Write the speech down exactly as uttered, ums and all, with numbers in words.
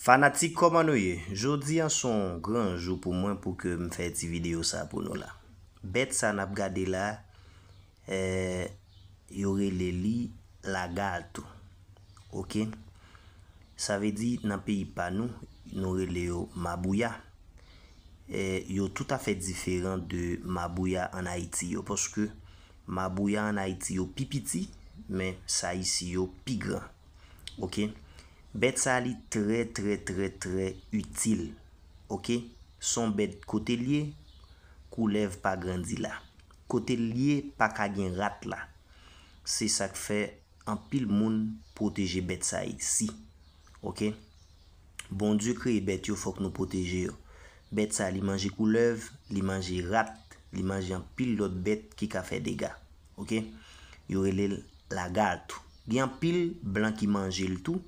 Fanatik, kòman nou ye? Jodi an se yon gran jou pou mwen pou ke m fè ti videyo sa pou nou la. Bèt sa n ap gade la, eh, yo rele li lagarto. Oke? Sa vle di nan peyi pa nou, nou rele yo mabouya. Eh, yo toutafè diferan de mabouya ann Ayiti yo, paske mabouya ann Ayiti yo pi piti, men sa isi yo pi gran. Oke? Bèt sa li trè, trè, trè, trè itil. Oke? Se yon bèt kote l ye, koulèv pa grandi la. Kote l ye, pa ka gen rat la. Se sa k fè anpil moun pwoteje bèt sa isi. Oke? Bondye kreye bèt yo, fòk nou pwoteje yo. Bèt sa li manje koulèv, li manje rat, li manje anpil lòt bèt ki ka fè dega. Oke? Yo rele l lagarto. Gen anpil blan ki manje l tou,